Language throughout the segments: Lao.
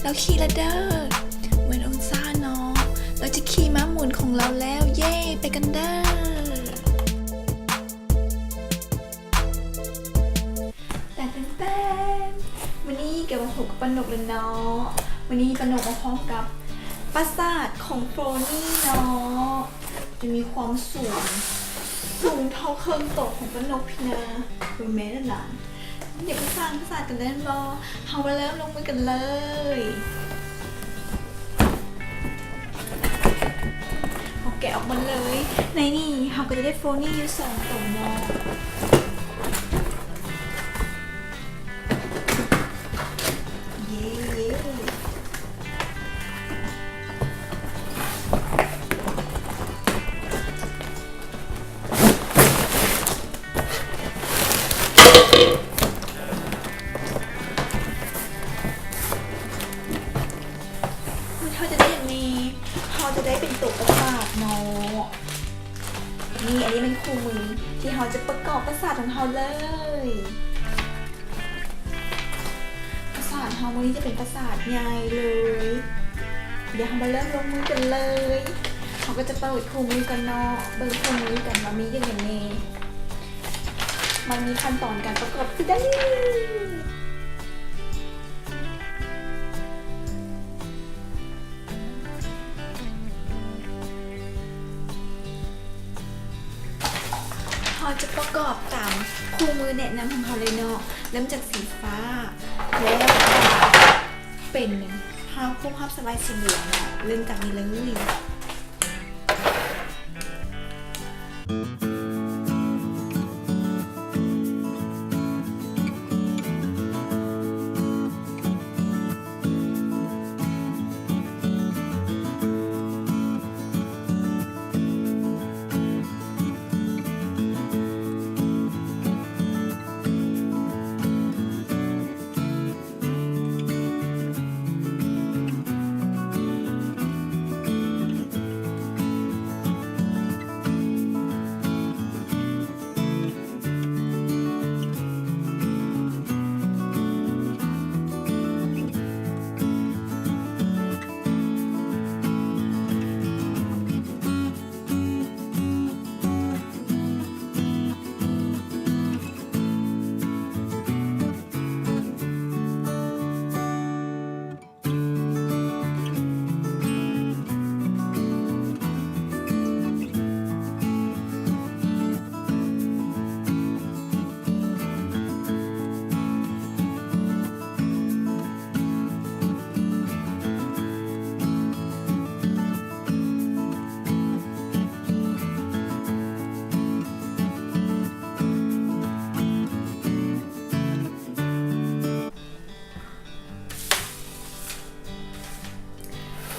ລາວຂີ່ລະເດີ ເໝືອນອົງສາເນາະ. ລາວຈະຂີ່ມ້າໝູນຂອງລາວແລ້ວ. ເຢ້ ໄປກັນເດີ. ແຕ່ນແຕ່ນແຕ່ນ ມື້ນີ້ກໍມາພົບກັບປ້ານົກແລ້ວເນາະ. ມື້ນີ້ປ້ານົກມາພ້ອມກັບປາສາດຂອງໂຟນີເນາະ. ຈະມີຄວາມສູງ ສູງເທົ່າເຄິ່ງໂຕຂອງປ້ານົກພີ້ນາ. ເບິ່ງແມ້ຫຼານ. ດຽວໄປສ້າງປາສາດກັນເດີແມ່ນບໍ່? ເຮົາມາເລີ່ມລົງມືກັນເລີຍ. ເຮົາແກະອອກມາເລີຍ. ໃນນີ້ເຮົາກໍຈະໄດ້ໂຟນີຢູ່ສອງໂຕເນາະ. ເຢ້ ເຢ້. ເຮົາຈະໄດ້ຫຍັງນີ້? ເຮົາຈະໄດ້ເປັນໂຕປາສາດເນາະ. ນີ້ ອັນນີ້ແມ່ນຄູ່ມືທີ່ເຮົາຈະປະກອບປາສາດຂອງເຮົາເລີຍ. ປາສາດເຮົາມື້ນີ້ຈະເປັນປາສາດໃຫຍ່ເລີຍ. ດຽວເຮົາມາເລີ່ມລົງມືກັນເລີຍ. ເຮົາກໍຈະເປີດຄູ່ມືກັນເນາະ, ເບິ່ງຄູ່ມືກັນວ່າມີຫຍັງແດ່. ມັນມີຂັ້ນຕອນການປະກອບຄືກັນ. ເຮົາຈະປະກອບຕາມຄູ່ມືແນະນຳຂອງເຮົາເລີຍເນາະ. ເລີ່ມຈາກສີຟ້າ ແລ້ວກໍເປັນພາບຮູບພາບສະບາຍສີເຫຼືອງເນາະ. ເລີ່ມຈາກນີ້ເລີຍ.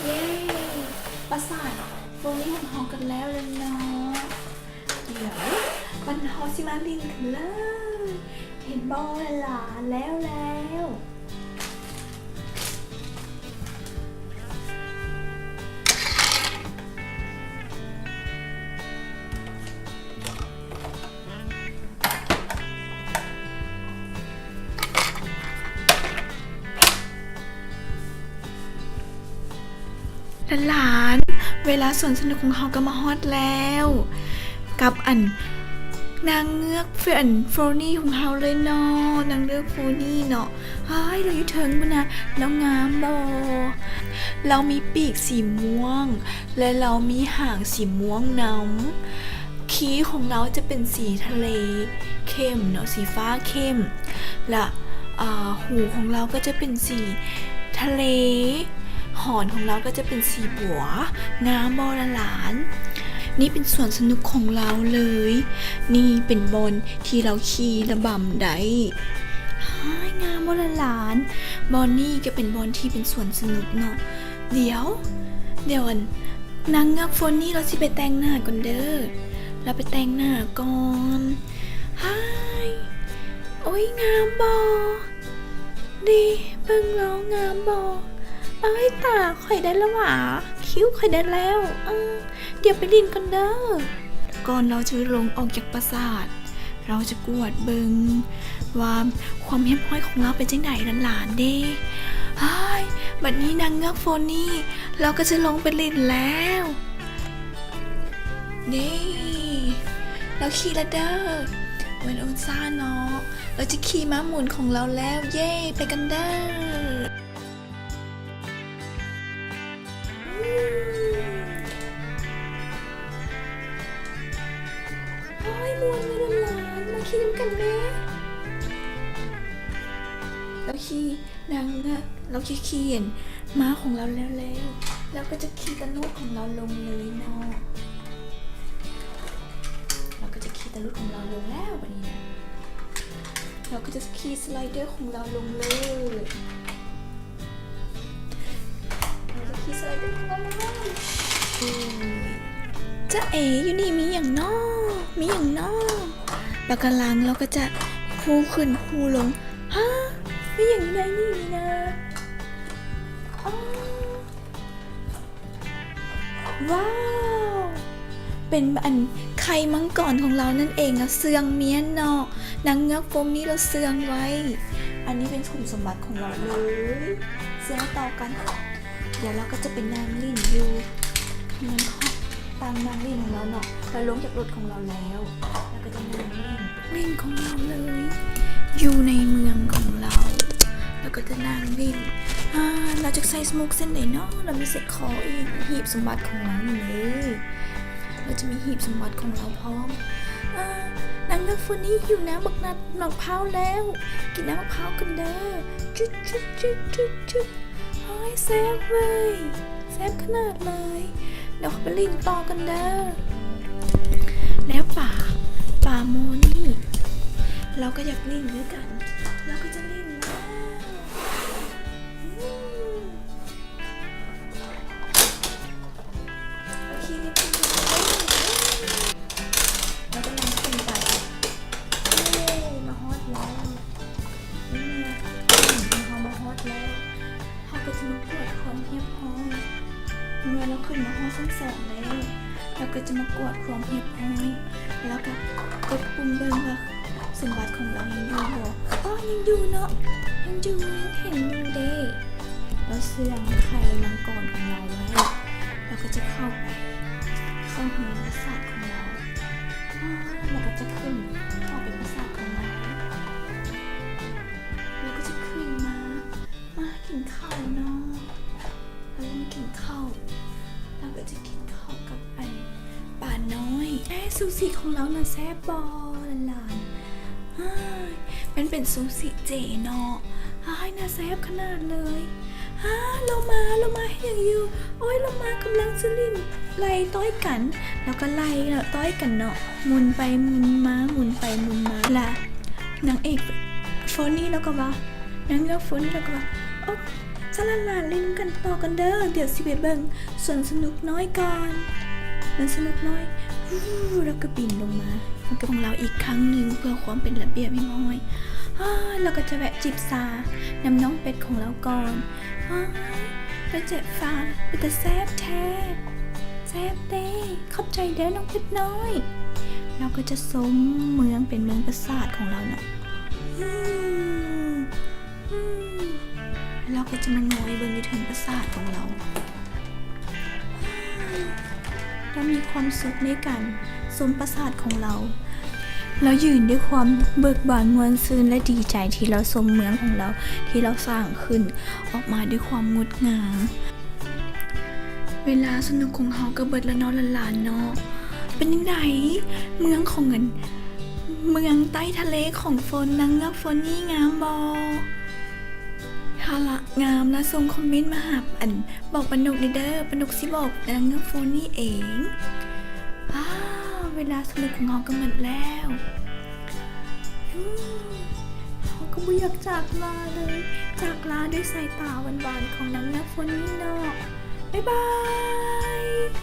ເຢ້ ປາສາດໂຟນີຂອງເຮົາກັນແລ້ວເລີຍເນາະ. ດຽວບັດເຮົາຊິມາຫຼິ້ນກັນເລີຍ. ເຫັນບໍ່ຫຼານ? ແລ້ວ ແລ້ວ. ຫຼານໆ ເວລາສວນສະໜຸກຂອງເຮົາກໍມາຮອດແລ້ວ ກັບອັນນາງເງືອກ ອັນ ໂຟນີຂອງເຮົາເລີຍເນາະ. ນາງເງືອກໂຟນີເນາະ. ເຮີ້ຍ ລາວຢູ່ເທິງພຸ້ນນະ. ລາວງາມບໍ່? ລາວມີປີກສີມ່ວງ ແລະ ລາວມີຫາງສີມ່ວງນຳ. ຄີຂອງລາວຈະເປັນສີທະເລເຂັ້ມເນາະ, ສີຟ້າເຂັ້ມ ລະ ອາ ຫູຂອງລາວກໍຈະເປັນສີທະເລ, ຫອນຂອງລາວກໍຈະເປັນສີບົວ. ງາມບໍ່ລະຫຼານ? ນີ້ເປັນສວນສະໜຸກຂອງລາວເລີຍ. ນີ້ເປັນບ່ອນທີ່ລາວຂີ່ລະບຳໄດ້. ເຮີ້ຍ ງາມບໍ່ລະຫຼານ? ບ່ອນນີ້ກໍເປັນບ່ອນທີ່ເປັນສວນສະໜຸກເນາະ. ດຽວ ດຽວ ອັນ ນາງເງືອກໂຟນີລາວຊິໄປແຕ່ງໜ້າກ່ອນເດີ. ລາວໄປແຕ່ງໜ້າກ່ອນ. ຮາຍ ໂອ້ຍ ງາມບໍ່? ເດ ເບິ່ງລາວງາມບໍ່? ເອີຍ ຕາຂ້ອຍໄດ້ລະຫວາ? ຄິ້ວຂ້ອຍໄດ້ແລ້ວ. ເອີ ດຽວໄປຫຼິ້ນກ່ອນເດີ. ກ່ອນລາວຈະລົງອອກຈາກປາສາດ, ເຮົາຈະກວດເບິ່ງວ່າຄວາມຮຽບຮ້ອຍຂອງລາວເປັນຈັ່ງໃດ ຫຼານໆເດ້. ອ້າຍ ບັດນີ້ນາງເງືອກໂຟນີລາວກໍຈະລົງໄປຫຼິ້ນແລ້ວ. ເດ້ ລາວຂີ່ລະເດີ ເວັນໂອຊາເນາະ ລາວຈະຂີ່ມ້າໝູນຂອງລາວແລ້ວ. ເຢ້ ໄປກັນເດີ. ໂອ້ຍ ມ່ວນແມ່ນຫຼານ ມາຂີ່ນຳກັນແມ້. ລາວຂີ່ນາງ ລາວຂີ່ ຂີ່ອັນມ້າຂອງລາວແລ້ວ ແລ້ວ ລາວກໍຈະຂີ່ຕະໜູດຂອງລາວລົງເລີຍເນາະ. ລາວກໍຈະຂີ່ຕະໜູດຂອງລາວລົງແລ້ວບັດນີ້ນະ. ລາວກໍຈະຂີ່ສະໄລເດີຂອງລາວລົງເລີຍ. ລາວຈະຂີ່ສະໄລເດີຂອງລາວລົງເລີຍ. ຈະເອ ຢູ່ນີ້ມີຫຍັງນໍ ມີຫຍັງນໍ? ປາກະລັງລາວກໍຈະຄູຂຶ້ນຄູລົງ. ຮະ ມີຫຍັງຢູ່ໃນນີ້ນີ້ນະ? ອໍ ວ້າວ ເປັນອັນໄຂ່ມັງກອນຂອງລາວນັ້ນເອງ. ລາວເຊື່ອງມ້ຽນເນາະ ນາງເງືອກໂຟນີລາວເຊື່ອງໄວ້. ອັນນີ້ເປັນຂຸມສົມບັດຂອງລາວເລີຍ. ເຊື່ອງຕໍ່ກັນ ດຽວລາວກໍຈະໄປນັ່ງຫຼິ້ນຢູ່ ເຮືອນຂອງ ຕາມນັ່ງຫຼິ້ນຂອງລາວເນາະ. ລາວລົງຈາກລົດຂອງລາວແລ້ວ ລາວກໍຈະນັ່ງຫຼິ້ນ ຫຼິ້ນຂອງລາວເລີຍ ຢູ່ໃນເມືອງຂອງລາວ. ລາວກໍຈະນັ່ງຫຼິ້ນ. ອາ ລາວຈະໃສ່ໝວກເສັ້ນໃດນໍ? ລາວມີສາຍຄໍອີກ ຮີບສົມບັດຂອງລາວນີ້ເດ້. ລາວຈະມີຮີບສົມບັດຂອງລາວພ້ອມ. ອາ ນາງເງືອກໂຟນີຫິວນ້ຳບັກນັດ ໝາກພ້າວແລ້ວ ກິນນ້ຳໝາກພ້າວກັນເດີ. ຈຸດໆໆໆ. ໂອ້ຍ ແຊບເວີຍ ແຊບຂະໜາດເລີຍ. ດຽວເຮົາໄປຫຼິ້ນຕໍ່ກັນເດີ. ແລ້ວປາ ປາໂມນີ້ ລາວກໍຢາກຫຼິ້ນຄືກັນ ລາວກໍຈະຫຼິ້ນແລ້ວ. ອືມ ໂອເຄ ລາວກຳລັງຂຶ້ນໄປ. ເຢ້ ມາຮອດແລ້ວ. ນີ້ນະ ເຮົາມາຮອດແລ້ວ ເຮົາກໍຈະມາກວດຄວາມຮຽບຮ້ອຍ. ເມື່ອລາວຂຶ້ນມາຮອດຊັ້ນສອງແລ້ວ ລາວກໍຈະມາກວດຄວາມຮຽບຮ້ອຍ ລາວກໍກົດປຸ່ມເບິ່ງວ່າ ສົມບັດຂອງລາວຍັງຢູ່ບໍ່? ອໍ ຍັງຢູ່ເນາະ ຍັງຢູ່ ຍັງເຫັນຢູ່ເດ້. ລາວເຊື່ອງໄຂ່ມັງກອນຂອງລາວໄວ້ ລາວກໍຈະເຂົ້າໄປ ເຂົ້າເຮືອປາສາດຂອງລາວ. ອໍ ລາວກໍຈະຂຶ້ນເຂົ້າໄປປາສາດຂອງລາວ ລາວກໍຈະຂຶ້ນມາ ມາກິນເຂົ້າເນາະ. ລາວມາກິນເຂົ້າ ລາວກໍຈະກິນເຂົ້າກັບອັນປານ້ອຍ. ແຕ່ຊູຊິຂອງລາວນັ້ນແຊບບໍ່ຫຼານໆ? ອ້າຍ ມັນເປັນຊູຊິເຈເນາະ. ອ້າຍ ໜ້າແຊບຂະໜາດເລີຍ. ອ້າ ໂລມາ ໂລມາເຮັດຫຍັງຢູ່? ໂອ້ຍ ໂລມາກຳລັງຈະຫຼິ້ນໄລ່ຕ່ອຍກັນ ລາວກໍໄລ່ເນາະ ຕ່ອຍກັນເນາະ ໝູນໄປໝູນມາ ໝູນໄປໝູນມາ. ລະນາງເອກໂຟນີລາວກໍວ່າ ນາງເງືອກໂຟນີລາວກໍວ່າ ໂອ້ ສະຫຼານໆ ຫຼິ້ນກັນຕໍ່ກັນເດີ ດຽວຊິໄປເບິ່ງສວນສະໜຸກນ້ອຍກ່ອນ. ສວນສະໜຸກນ້ອຍ ວູ ລາວກໍບິນລົງມາ ມັນກໍຂອງລາວອີກຄັ້ງໜຶ່ງ ເພື່ອຄວາມເປັນລະບຽບຮຽບຮ້ອຍ. ອ້າ ລາວກໍຈະແວະຈິບຊານຳນ້ອງເປັດຂອງລາວກ່ອນ. ອ້າ ໄປແຈະຟາ ເປັນຕາແຊບແທ້ ແຊບເດ້ ຂອບໃຈເດີນ້ອງເປັດນ້ອຍ. ລາວກໍຈະຊົມເມືອງ ເປັນເມືອງປາສາດຂອງລາວເນາະ. ອືມ ອືມ ລາວກໍຈະມາງອຍເບິ່ງຢູ່ເທິງປາສາດຂອງລາວ ລາວມີຄວາມສຸກໃນການຊົມປາສາດຂອງລາວ. ລາວຢືນດ້ວຍຄວາມເບີກບານມ່ວນຊື່ນ ແລະ ດີໃຈທີ່ລາວຊົມເມືອງຂອງລາວ ທີ່ລາວສ້າງຂຶ້ນອອກມາດ້ວຍຄວາມງົດງາມ. ເວລາສະໜຸກຂອງເຮົາກໍເບິດແລ້ວເນາະຫຼານໆເນາະ. ເປັນຈັ່ງໃດ ເມືອງຂອງອັນ ເມືອງໃຕ້ທະເລຂອງໂຟນ ນາງເງືອກໂຟນີ້ງາມບໍ່? ຖ້າລະງາມລະສົ່ງຄອມເມັນມາຫາ ອັນ ບອກປ້ານົກແດ່ເດີ ປ້ານົກຊິບອກນາງເງືອກໂຟນີ້ເອງ. ອ້າ ເວລາສະໜຸກຂອງເຮົາກໍໝົດແລ້ວ. ເຮົາກໍບໍ່ຢາກຈາກລາເລີຍ ຈາກລາດ້ວຍສາຍຕາຫວານໆຂອງນາງເງືອກໂຟນີ້ເນາະ. ບາຍບາຍ.